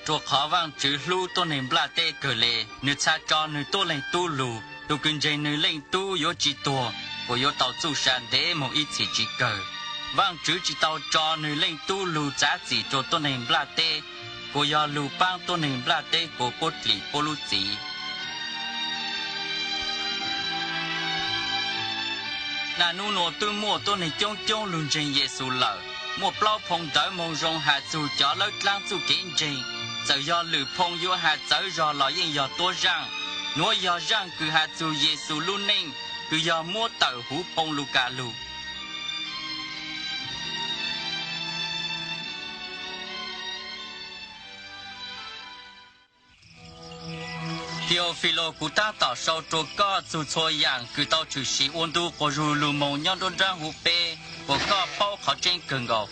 Rua qhov Vaajtswv hlub tuab neeg nplaj teb kawg le, nwg txha tso nwg tuab leeg Tub lug. Tug kws ntseeg nwg Leej Tub yuav tsi tuag, kuas yuav tau txuj sa ntev moog ib txhis tsi kawg. Vaajtswv tsi tau tso nwg Leej Tub lug txav txim rua tuab neeg nplaj teb, kuas yog lug paab tuab neeg nplaj teb kua puab dlim puab lub txim. Naj nub nuav tub muaj tuab neeg coob coob lug ntseeg Yexus lawm. Muaj plaub phoo ntawv moo zoo has txug cov lawb dlaab txuj kev ntseeg. Txawm yog lwm phoo yuav has txawv zog los yeej yog tuab zaaj. Nuav yog zaaj kws has txug Yexus lub neej, kws yog muab tawm huv phoo Lukas lug. Theophilus, kuv taab tom sau rua koj txug txhua yaam kws tau tshwm sim ua ntu quas zug lug moog nyob nruab nraab huv peb, kuas koj paub qhov tseeb kawg nkaus.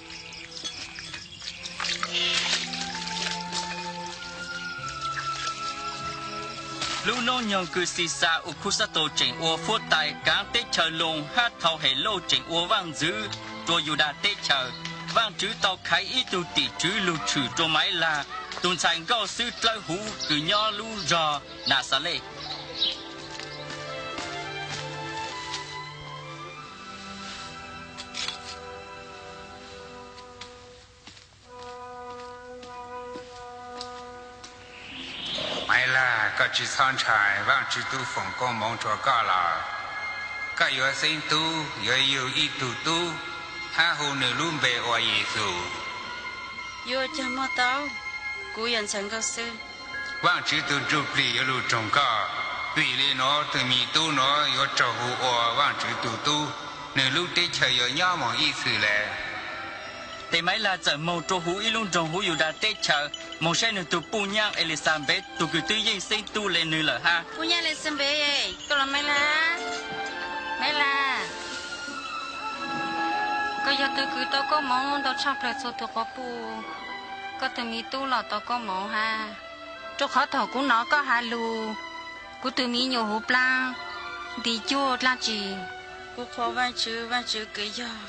Lub noob nyoog kws Xixas Augustaus tseem ua huab tais kaav teb chaws Loos hab thaus Helauj tseem ua vaaj ntxwv rua Yudas teb chaws, Vaajtswv tau khaiv ib tug tim tswv lug tshwm rua Maiv Lag, tug ntxhais nkauj xwb dlawb huv kws nyob lub zog Naxales. Maiv Lag, koj tsi txhob ntshai, Vaajtswv tub foom koob moov rua koj lawm. Koj yuav xeeb tub, yuav yug ib tug tub, hab hu nws lub npe ua Yexus. Yuav ua caag muaj tau, kuv yog ntxhais nkauj xwb. Vaajtswv tug Ntsujplig yuav lug roog koj, vim le nuav tug mi tub nuav yuav raug hu ua Vaajtswv tug tub, nws lub teb chaws yuav nyob moog ib txhis le. Tes Maiv Lag txawm moog rua huv ib lub nroog huv Yudas teb chaws, moog saib nwg tug puj nyaab Elixanpev tug kws twb yeej xeeb tub le nwg lawm hab. Puj nyaab Elixanpev, koj los Maiv Lag. Maiv Lag, koj yog tug kws tau koob moov ntau tshaj plawg txhua tug quas puj, koj tug mi tub los tau koob moov hab, rua qhov thaum kuv nov koj has lug, kuv tug mi nyuam huv plaab nti cuag dlaab tsi. Kuv qhuas Vaajtswv, Vaajtswv kws yog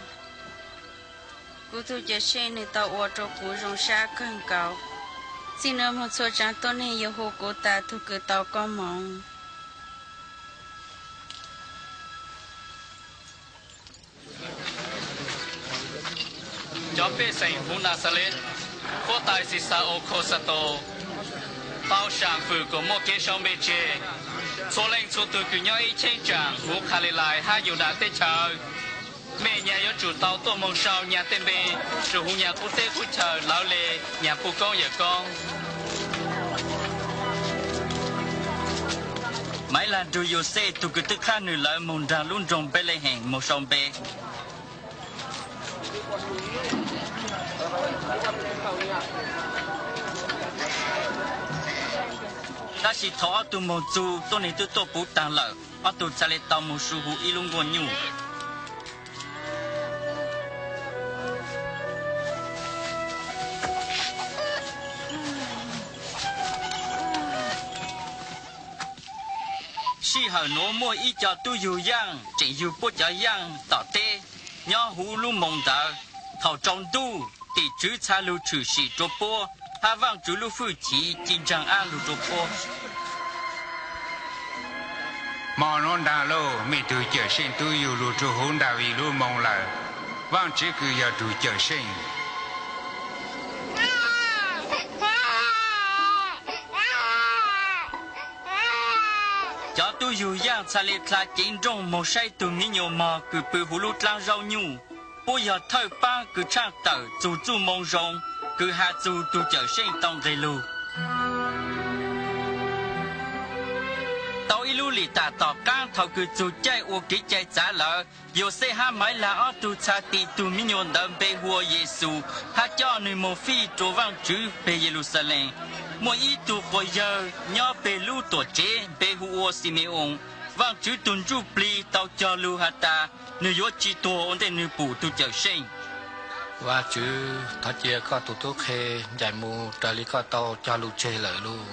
kuv tug Cawmseej, nwg tau ua rua kuv zoo sab kawg nkaus. Txij nuav moog txhua tsaav tuab neeg yuav hu kuv tas tug kws tau koob moov. Cov pej xeem huv Naxales, huab tais Xixas Augustaus tau saam fwm kuas muaj kev sau npe tseg. Txhua leej txhua tug kws nyob ib cheeb tsam huv Kalilais hab Yudas teb chaws, mej nyag yuav tsum tau tuaj moog sau nyag tej npe, tsum hu nyag qub teb qub chaw lawv le nyag puj koob yawm koob. Maiv Lag nrug Yauxej tug kws twb qhab nwg lawm moog nraag lub nroog Npelehees moog sau npe. Tab sis thaum ob tug moog txug, tuab neeg twb tuaj puv taag lawm, ob tug txhad le tau moog su hu ib lub nkuaj nyuj. Sij hawm nuav muaj ib co tub yug yaaj tseem yug puab cov yaaj tom teb. Nyob huv lub moos ntawd, thaum tsaus ntuj, tim tswv txha lug tshwm sim rua puab, hab Vaajtswv lub fwj chiv ci ntsaag ab lug rua puab. Mo nuav nraag lauj, mej tug Cawmseej tub yug lug rua huv Ndaviv lub moos lawm. Vaajtswv kws yog tug Cawmseej. Cov tub yug yaaj txha le dlha ceev nrooj moog saib tug miv nyuas mog kws pw huv lub dlaab zaub nyuj. Puab yog thawj paab kws tshaaj tawm txug txuj moo zoo kws has txug tug Cawmseej tau nqeg lug. Tau ib lub lim tam tom qaab thaum kws txug caij ua kev cai txav lawm, Yauxej hab Maiv Lag ob tug txha ti tug miv nyuas ntawd npe hu ua Yexus hab coj nwg moog fij rua Vaajtswv peg Yeluxalees. Muaj ib tug quas yawg nyob peg lub tuam tsev npe hu ua Xime-oos. Vaajtswv tug Ntsujplig tau cog lug has tas nwg yuav tsi tuag ua ntej nwg pum tug Cawmseej. Vaajtswv, thov cia koj tug tub qhe ncaim mus raws li koj tau cog lug tseg lawm lauj.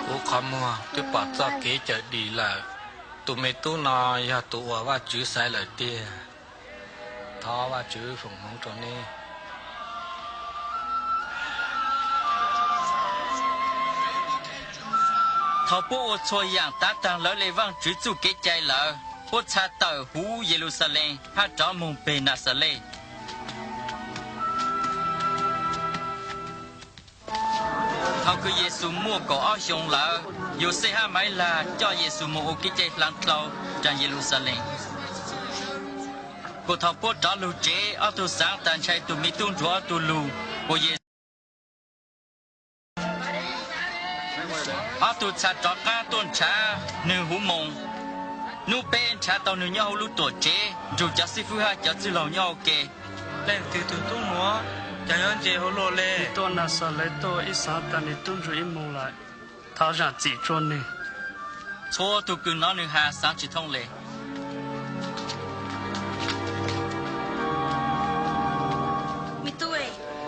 Kuv qhov muag twb pom txoj kev cawm dim lawm. Tus me tub no yog tus uas Vaajtswv xaiv lawm tiag. Thov Vajtswv foom hmoov rau nej. Thaum puab ua txhua yaam tav taag lawv le Vaajtswv txuj kev cai lawm, puab txha tawm huv Yeluxalees hab rov moog peg Naxales. Thaum kws Yexus muaj kaum ob xyoos lawm, Yauxej hab Maiv Lag coj Yexus moog ua kev cai hlaav dlhau raa Yeluxalees. Kuas thaum puab rov lug tsev, ob tug xaav tas ntshai tug miv tub nrug ob tug lug, kuas Yexus ob tug txha rov qaab tuaj nrhav nwg huv moos. Nub peb nrhav tau nwg nyob huv lub tuam tsev nrug cov xib fwb hab cov txwj laug nyob ua ke. Leej twg tug tub nuav, cov nyob ntse ua luaj le? Tuaj Naxales tuaj, ib xaav tas nwg tub nrug ib moos lawm. Thov zaam txim rua nwg. Txhua tug kws nov nwg has xaav tsi thoob le. Miv tub,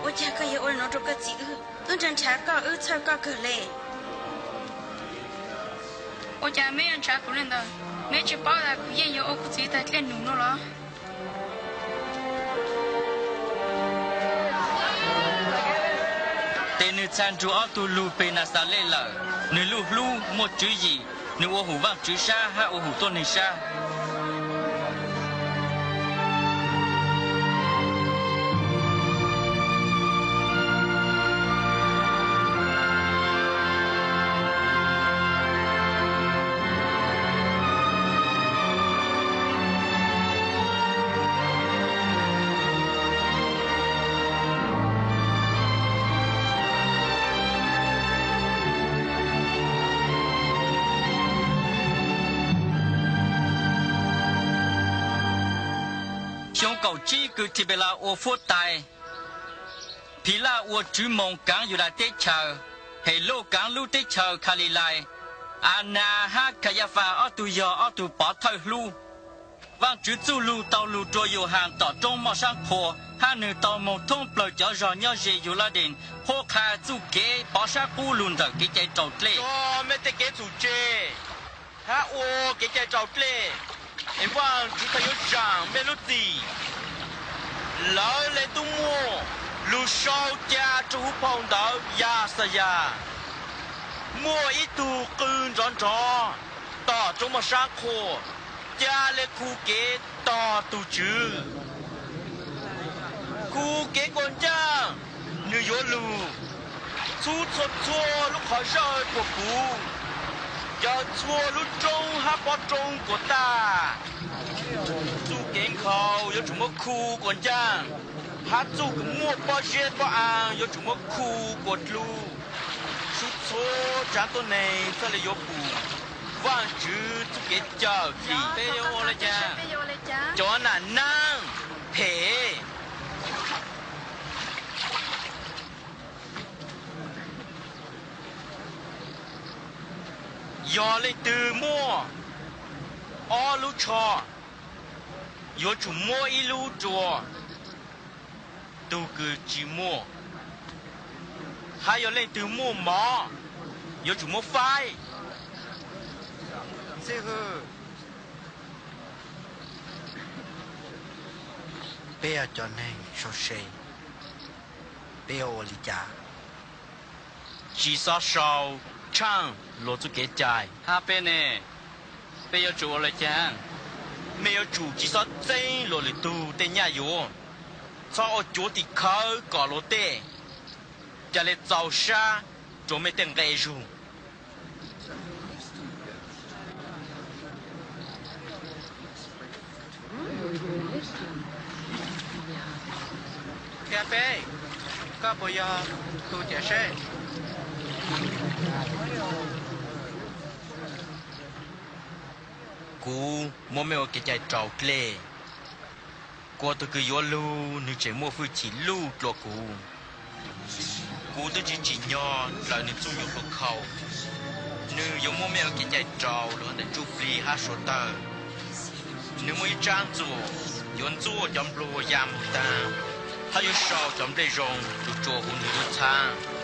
ua caag koj yog ua le nuav rua koj txiv wb? Wb nrhav nrhav koj, wb txhawj koj kawg le. Ua caag meb yuav nrhav kuv le ntawd? Meb tsi paub tas kuv yeej yuav ua kuv txiv tag dlej num nuav los? Tes nwg txha nrug ob tug lug peg Naxales lawm. Nwg lub hlub muaj tswv yim, nwg ua hum Vaajtswv sab hab ua hum tuab neeg sab. Xyoo kaum tsib kws Thibelias ua fuab tais, Philaj ua tswv moos kaav Yudas teb chaws, Helauj kaav lub teb chaws Khalilais, Anas hab Khayafas ob tug yog ob tug pov thawj hlub. Vaajtswv txuj lug tau lug rua Yauhas tom roob moj saab qhua, hab nwg tau moog thoob plawg cov zog nyob ze Yuladees qhuab qha txuj kev pov sab qub lug ntawm kev cai raus dlej. Tso mej tej kev txhum tseg hab ua kev cai raus dlej, es Vaajtswv tau yuav zaam mej lub txim. Lawv le tub muaj lug sau ca rua huv phau ntawv Yaxayas. Muaj ib tug qw nrov nrov tom roob moj saab qhua, ca le khu kev tog tug Tswv. Khu kev kuas ncaaj, nwg yuav lug. Txhub txhua txhua lub qhov zawj kuas puv, cawm txhua lub roob hab pob roob kuas tag. Txuj kev nkhaus yuav tsum muab khu kuas ncaaj, hab txuj kws muaj pob zeb pob aa yuav tsum muab khu kuas dlub. Sub txhua tsaav tuab neeg txhaj le yuav pum Vaajtswv txuj kev cawm dim. Cov nam naab phem. Yog leej twg muaj ob lub tsho, yuav tsum muab ib lub rua tug kws tsi muaj, hab yog leej twg muaj mov, yuav tsum muab faib. Peb yog cov neeg sau se, peb yuav ua li cas? Tsi xob sau tshaaj luag txuj kev cai. Hab peb ne, peb yuav tsum ua li cas? Mej yuav tsum tsi xob txeeb luag lwm tug tej nyaj yuav. Txhob ua cuav tim khawv kom luag tej, ca le txaus sab rua mej tej nqe zug. Qhia peb, koj puas yog tug ciam seb? Kuv muab mej ua kev cai raus dlej. Kuas tug kws yuav lug, nwg tseem muaj fwj chim luj dlua kuv. Kuv twb tsi tsim nyog dlaws nwg txuj nyuj plua khau. Nwg yuav muab mej ua kev cai raus lug ntawm ntsuj plig hab suav tawg. Nwg muaj ib tsaab ntxuam yuav ntxuaj cov npluag ya moog taag, hab yuav sau cov nplej zoo tsuas tsuas huv nwg lub txhab.